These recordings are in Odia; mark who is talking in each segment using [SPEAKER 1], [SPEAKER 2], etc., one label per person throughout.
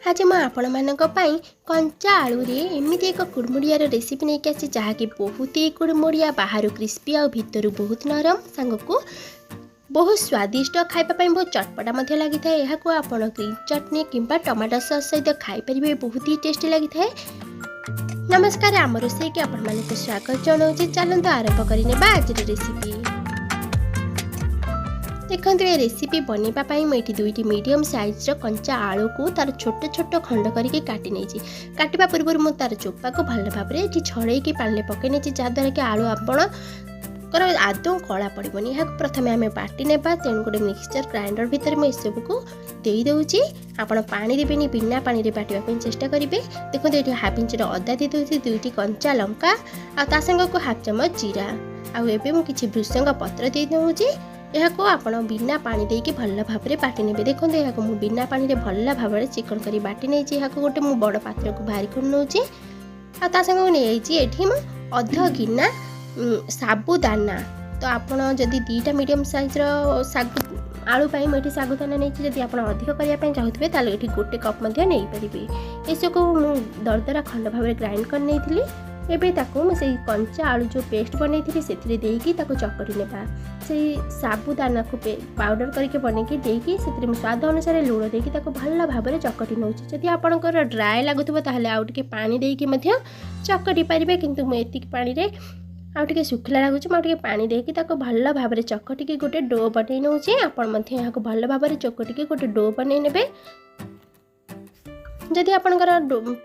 [SPEAKER 1] ଆଜି ମୁଁ ଆପଣମାନଙ୍କ ପାଇଁ କଞ୍ଚା ଆଳୁରେ ଏମିତି ଏକ କୁଡ଼ୁମୁଡ଼ିଆର ରେସିପି ନେଇକି ଆସିଛି, ଯାହାକି ବହୁତ ହି କୁଡ଼ୁମୁଡ଼ିଆ, ବାହାରୁ କ୍ରିସ୍ପି ଆଉ ଭିତରୁ ବହୁତ ନରମ, ସାଙ୍ଗକୁ ବହୁତ ସ୍ୱାଦିଷ୍ଟ, ଖାଇବା ପାଇଁ ବହୁତ ଚଟପଟା ମଧ୍ୟ ଲାଗିଥାଏ। ଏହାକୁ ଆପଣ ଗ୍ରୀନ୍ ଚଟନି କିମ୍ବା ଟମାଟୋ ସସ୍ ସହିତ ଖାଇପାରିବେ, ବହୁତ ହି ଟେଷ୍ଟି ଲାଗିଥାଏ। ନମସ୍କାର, ଆମ ରୋଷେଇକି ଆପଣମାନଙ୍କୁ ସ୍ୱାଗତ ଜଣାଉଛି। ଚାଲନ୍ତୁ ଆରମ୍ଭ କରିନେବା ଆଜିର ରେସିପି। ଦେଖନ୍ତୁ, ଏ ରେସିପି ବନେଇବା ପାଇଁ ମୁଁ ଏଠି ଦୁଇଟି ମିଡ଼ିୟମ୍ ସାଇଜ୍ର କଞ୍ଚା ଆଳୁକୁ ତାର ଛୋଟ ଛୋଟ ଖଣ୍ଡ କରିକି କାଟି ନେଇଛି। କାଟିବା ପୂର୍ବରୁ ମୁଁ ତାର ଚୋପାକୁ ଭଲ ଭାବରେ ଏଠି ଛଡ଼େଇକି ପାଣିରେ ପକାଇ ନେଇଛି, ଯାହାଦ୍ୱାରା କି ଆଳୁ ଆପଣଙ୍କର ଆଦୌ କଳା ପଡ଼ିବନି। ଏହାକୁ ପ୍ରଥମେ ଆମେ ବାଟି ନେବା, ତେଣୁ ଗୋଟେ ମିକ୍ସଚର ଗ୍ରାଇଣ୍ଡର ଭିତରେ ମୁଁ ଏସବୁକୁ ଦେଇଦେଉଛି। ଆପଣ ପାଣି ଦେବେନି, ବିନା ପାଣିରେ ବାଟିବା ପାଇଁ ଚେଷ୍ଟା କରିବେ। ଦେଖନ୍ତୁ, ଏଠି ହାଫ୍ ଇଞ୍ଚର ଅଦା ଦେଇଦେଉଛି, ଦୁଇଟି କଞ୍ଚା ଲଙ୍କା ଆଉ ତା ସାଙ୍ଗକୁ ହାଫ୍ ଚାମଚ ଜିରା, ଆଉ ଏବେ ମୁଁ କିଛି ଭୃସଙ୍ଗ ପତ୍ର ଦେଇଦେଉଛି। ଏହାକୁ ଆପଣ ବିନା ପାଣି ଦେଇକି ଭଲ ଭାବରେ ବାଟି ନେବେ। ଦେଖନ୍ତୁ, ଏହାକୁ ମୁଁ ବିନା ପାଣିରେ ଭଲ ଭାବରେ ଚିକଣ କରି ବାଟି ନେଇଛି। ଏହାକୁ ଗୋଟେ ମୁଁ ବଡ଼ ପାତ୍ରକୁ ବାହାରି କରି ନେଉଛି ଆଉ ତା ସାଙ୍ଗକୁ ନେଇଯାଇଛି ଏଠି ମୁଁ ଅଧ ଗିନା ସାବୁଦାନା। ତ ଆପଣ ଯଦି ଦୁଇଟା ମିଡ଼ିୟମ୍ ସାଇଜ୍ର ଶାଗୁ ଆଳୁ ପାଇଁ ମୁଁ ଏଠି ସାବୁଦାନା ନେଇଛି, ଯଦି ଆପଣ ଅଧିକ କରିବା ପାଇଁ ଚାହୁଁଥିବେ ତାହେଲେ ଏଠି ଗୋଟେ କପ୍ ମଧ୍ୟ ନେଇପାରିବେ। ଏସବୁକୁ ମୁଁ ଦରଦରା ଖଣ୍ଡ ଭାବରେ ଗ୍ରାଇଣ୍ଡ କରି ନେଇଥିଲି। ଏବେ ତାକୁ ମୁଁ ସେଇ କଞ୍ଚା ଆଳୁ ଯେଉଁ ପେଷ୍ଟ ବନେଇଥିଲି ସେଥିରେ ଦେଇକି ତାକୁ ଚକଟି ନେବା। ସେଇ ସାବୁଦାନାକୁ ପାଉଡ଼ର କରିକି ବନେଇକି ଦେଇକି ସେଥିରେ ମୁଁ ସ୍ୱାଦ ଅନୁସାରେ ଲୁଣ ଦେଇକି ତାକୁ ଭଲ ଭାବରେ ଚକଟି ନେଉଛି। ଯଦି ଆପଣଙ୍କର ଡ୍ରାଏ ଲାଗୁଥିବ ତାହେଲେ ଆଉ ଟିକେ ପାଣି ଦେଇକି ମଧ୍ୟ ଚକଟି ପାରିବେ, କିନ୍ତୁ ମୁଁ ଏତିକି ପାଣିରେ ଆଉ ଟିକେ ଶୁଖିଲା ଲାଗୁଛି, ମୁଁ ଆଉ ଟିକେ ପାଣି ଦେଇକି ତାକୁ ଭଲ ଭାବରେ ଚକଟିକି ଗୋଟେ do ବନେଇ ନେଉଛି। ଆପଣ ମଧ୍ୟ ଏହାକୁ ଭଲ ଭାବରେ ଚକଟିକି ଗୋଟେ do ବନେଇ ନେବେ। ଯଦି ଆପଣଙ୍କର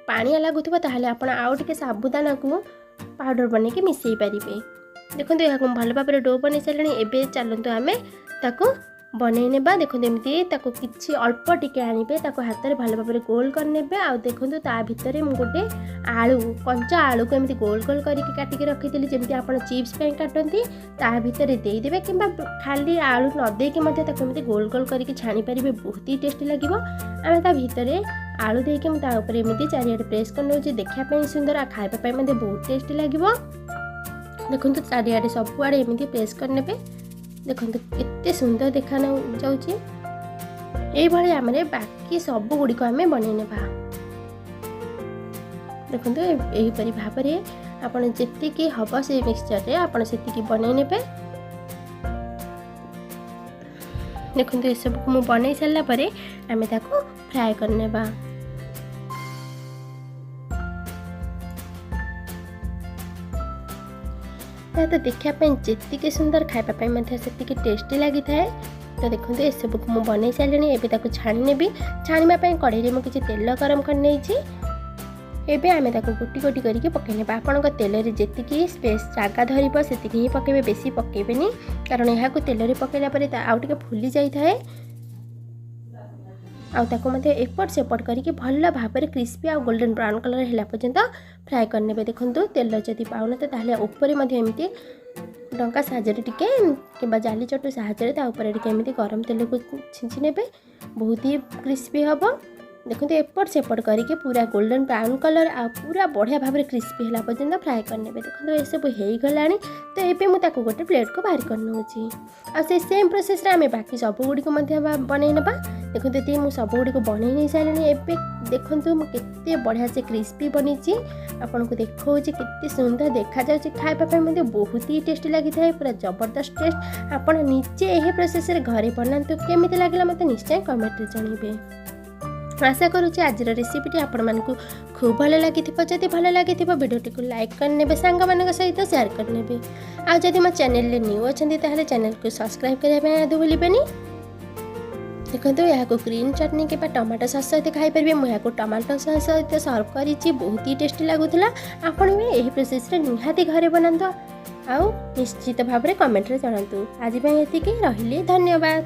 [SPEAKER 1] ପାଣିଆ ଲାଗୁଥିବ ତାହେଲେ ଆପଣ ଆଉ ଟିକେ ସାବୁଦାନାକୁ ପାଉଡ଼ର ବନେଇକି ମିଶାଇ ପାରିବେ। ଦେଖନ୍ତୁ, ଏହାକୁ ମୁଁ ଭଲ ଭାବରେ do ବନେଇ ସାରିଲିଣି। ଏବେ ଚାଲନ୍ତୁ ଆମେ ତାକୁ ବନେଇ ନେବା। ଦେଖନ୍ତୁ, ଏମିତି ତାକୁ କିଛି ଅଳ୍ପ ଟିକେ ଆଣିବେ, ତାକୁ ହାତରେ ଭଲ ଭାବରେ ଗୋଲ କରିନେବେ। ଆଉ ଦେଖନ୍ତୁ, ତା ଭିତରେ ମୁଁ ଗୋଟେ ଆଳୁ, କଞ୍ଚା ଆଳୁକୁ ଏମିତି ଗୋଲ ଗୋଲ କରିକି କାଟିକି ରଖିଥିଲି, ଯେମିତି ଆପଣ ଚିପ୍ସ ପାଇଁ କାଟନ୍ତି, ତା ଭିତରେ ଦେଇଦେବେ, କିମ୍ବା ଖାଲି ଆଳୁ ନ ଦେଇକି ମଧ୍ୟ ତାକୁ ଏମିତି ଗୋଲ ଗୋଲ କରିକି ଛାଣିପାରିବେ, ବହୁତ ହି ଟେଷ୍ଟି ଲାଗିବ। ଆମେ ତା ଭିତରେ ଆଳୁ ଦେଇକି ମୁଁ ତା ଉପରେ ଏମିତି ଚାରିଆଡ଼େ ପ୍ରେସ୍ କରିନେଉଛି। ଦେଖିବା ପାଇଁ ସୁନ୍ଦର ଆଉ ଖାଇବା ପାଇଁ ମଧ୍ୟ ବହୁତ ଟେଷ୍ଟି ଲାଗିବ। ଦେଖନ୍ତୁ, ଚାରିଆଡ଼େ ସବୁଆଡ଼େ ଏମିତି ପ୍ରେସ୍ କରିନେବେ। ଦେଖନ୍ତୁ କେତେ ସୁନ୍ଦର ଦେଖା ଯାଉଛି। ଏଇଭଳି ଆମେ ବାକି ସବୁ ଗୁଡ଼ିକ ଆମେ ବନେଇ ନେବା। ଦେଖନ୍ତୁ, ଏହିପରି ଭାବରେ ଆପଣ ଯେତିକି ହେବ ସେଇ ମିକ୍ସଚରରେ ଆପଣ ସେତିକି ବନେଇ ନେବେ। ଦେଖନ୍ତୁ, ଏସବୁକୁ ମୁଁ ବନେଇ ସାରିଲା ପରେ ଆମେ ତାକୁ ଫ୍ରାଏ କରିନେବା। ଏହା ତ ଦେଖିବା ପାଇଁ ଯେତିକି ସୁନ୍ଦର, ଖାଇବା ପାଇଁ ମଧ୍ୟ ସେତିକି ଟେଷ୍ଟି ଲାଗିଥାଏ। ତ ଦେଖନ୍ତୁ, ଏସବୁକୁ ମୁଁ ବନେଇ ସାରିଲିଣି। ଏବେ ତାକୁ ଛାଣି ନେବି। ଛାଣିବା ପାଇଁ କଢ଼େଇରେ ମୁଁ କିଛି ତେଲ ଗରମ କରିନେଇଛି। ଏବେ ଆମେ ତାକୁ ଗୋଟି ଗୋଟି କରିକି ପକାଇ ନେବା। ଆପଣଙ୍କ ତେଲରେ ଯେତିକି ସ୍ପେସ୍ ଜାଗା ଧରିବ ସେତିକି ହିଁ ପକାଇବେ, ବେଶୀ ପକାଇବେନି, କାରଣ ଏହାକୁ ତେଲରେ ପକାଇଲା ପରେ ଆଉ ଟିକେ ଫୁଲି ଯାଇଥାଏ। ଆଉ ତାକୁ ମଧ୍ୟ ଏପଟ ସେପଟ କରିକି ଭଲ ଭାବରେ କ୍ରିସ୍ପି ଆଉ ଗୋଲ୍ଡେନ୍ ବ୍ରାଉନ୍ କଲର୍ ହେଲା ପର୍ଯ୍ୟନ୍ତ ଫ୍ରାଏ କରିନେବେ। ଦେଖନ୍ତୁ, ତେଲ ଯଦି ପାଉନଥିବେ ତାହେଲେ ଉପରେ ମଧ୍ୟ ଏମିତି ଡଙ୍କା ସାହାଯ୍ୟରେ ଟିକେ କିମ୍ବା ଜାଲି ଚଟୁ ସାହାଯ୍ୟରେ ତା ଉପରେ ଟିକେ ଏମିତି ଗରମ ତେଲକୁ ଛିଞ୍ଚି ନେବେ, ବହୁତ ହି କ୍ରିସ୍ପି ହେବ। ଦେଖନ୍ତୁ, ଏପଟ ସେପଟ କରିକି ପୁରା ଗୋଲ୍ଡେନ୍ ବ୍ରାଉନ୍ କଲର୍ ଆଉ ପୁରା ବଢ଼ିଆ ଭାବରେ କ୍ରିସ୍ପି ହେଲା ପର୍ଯ୍ୟନ୍ତ ଫ୍ରାଏ କରିନେବେ। ଦେଖନ୍ତୁ, ଏସବୁ ହେଇଗଲାଣି। ତ ଏବେ ମୁଁ ତାକୁ ଗୋଟେ ପ୍ଲେଟ୍କୁ ବାହାର କରିନେଉଛି ଆଉ ସେ ସେମ୍ ପ୍ରୋସେସ୍ରେ ଆମେ ବାକି ସବୁଗୁଡ଼ିକୁ ମଧ୍ୟ ବନେଇ ନେବା। ଦେଖନ୍ତୁ, ଏତିକି ମୁଁ ସବୁଗୁଡ଼ିକୁ ବନେଇ ନେଇ ସାରିଲିଣି। ଏବେ ଦେଖନ୍ତୁ, ମୁଁ କେତେ ବଢ଼ିଆ ସେ କ୍ରିସ୍ପି ବନେଇଛି, ଆପଣଙ୍କୁ ଦେଖାଉଛି କେତେ ସୁନ୍ଦର ଦେଖାଯାଉଛି। ଖାଇବା ପାଇଁ ମଧ୍ୟ ବହୁତ ହି ଟେଷ୍ଟି ଲାଗିଥାଏ, ପୁରା ଜବରଦସ୍ତ ଟେଷ୍ଟ। ଆପଣ ନିଜେ ଏହି ପ୍ରୋସେସ୍ରେ ଘରେ ବନାନ୍ତୁ, କେମିତି ଲାଗିଲା ମୋତେ ନିଶ୍ଚୟ କମେଣ୍ଟରେ ଜଣାଇବେ। ଆଶା କରୁଛି ଆଜିର ରେସିପିଟି ଆପଣମାନଙ୍କୁ ଖୁବ୍ ଭଲ ଲାଗିଥିବ। ଯଦି ଭଲ ଲାଗିଥିବ ଭିଡ଼ିଓଟିକୁ ଲାଇକ୍ କରିନେବେ, ସାଙ୍ଗମାନଙ୍କ ସହିତ ସେୟାର କରିନେବେ। ଆଉ ଯଦି ମୋ ଚ୍ୟାନେଲରେ ନ୍ୟୁ ଅଛନ୍ତି ତାହେଲେ ଚ୍ୟାନେଲକୁ ସବସ୍କ୍ରାଇବ୍ କରିବା ପାଇଁ ଆଦୌ ଭୁଲିବେନି। ଦେଖନ୍ତୁ, ଏହାକୁ ଗ୍ରୀନ୍ ଚଟନି କିମ୍ବା ଟମାଟୋ ସସ୍ ସହିତ ଖାଇପାରିବେ। ମୁଁ ଏହାକୁ ଟମାଟୋ ସସ୍ ସହିତ ସର୍ଭ କରିଛି, ବହୁତ ହି ଟେଷ୍ଟି ଲାଗୁଥିଲା। ଆପଣ ବି ଏହି ପ୍ରୋସେସ୍ରେ ନିହାତି ଘରେ ବନାନ୍ତୁ ଆଉ ନିଶ୍ଚିତ ଭାବରେ କମେଣ୍ଟରେ ଜଣାନ୍ତୁ। ଆଜି ପାଇଁ ଏତିକି ରହିଲି, ଧନ୍ୟବାଦ।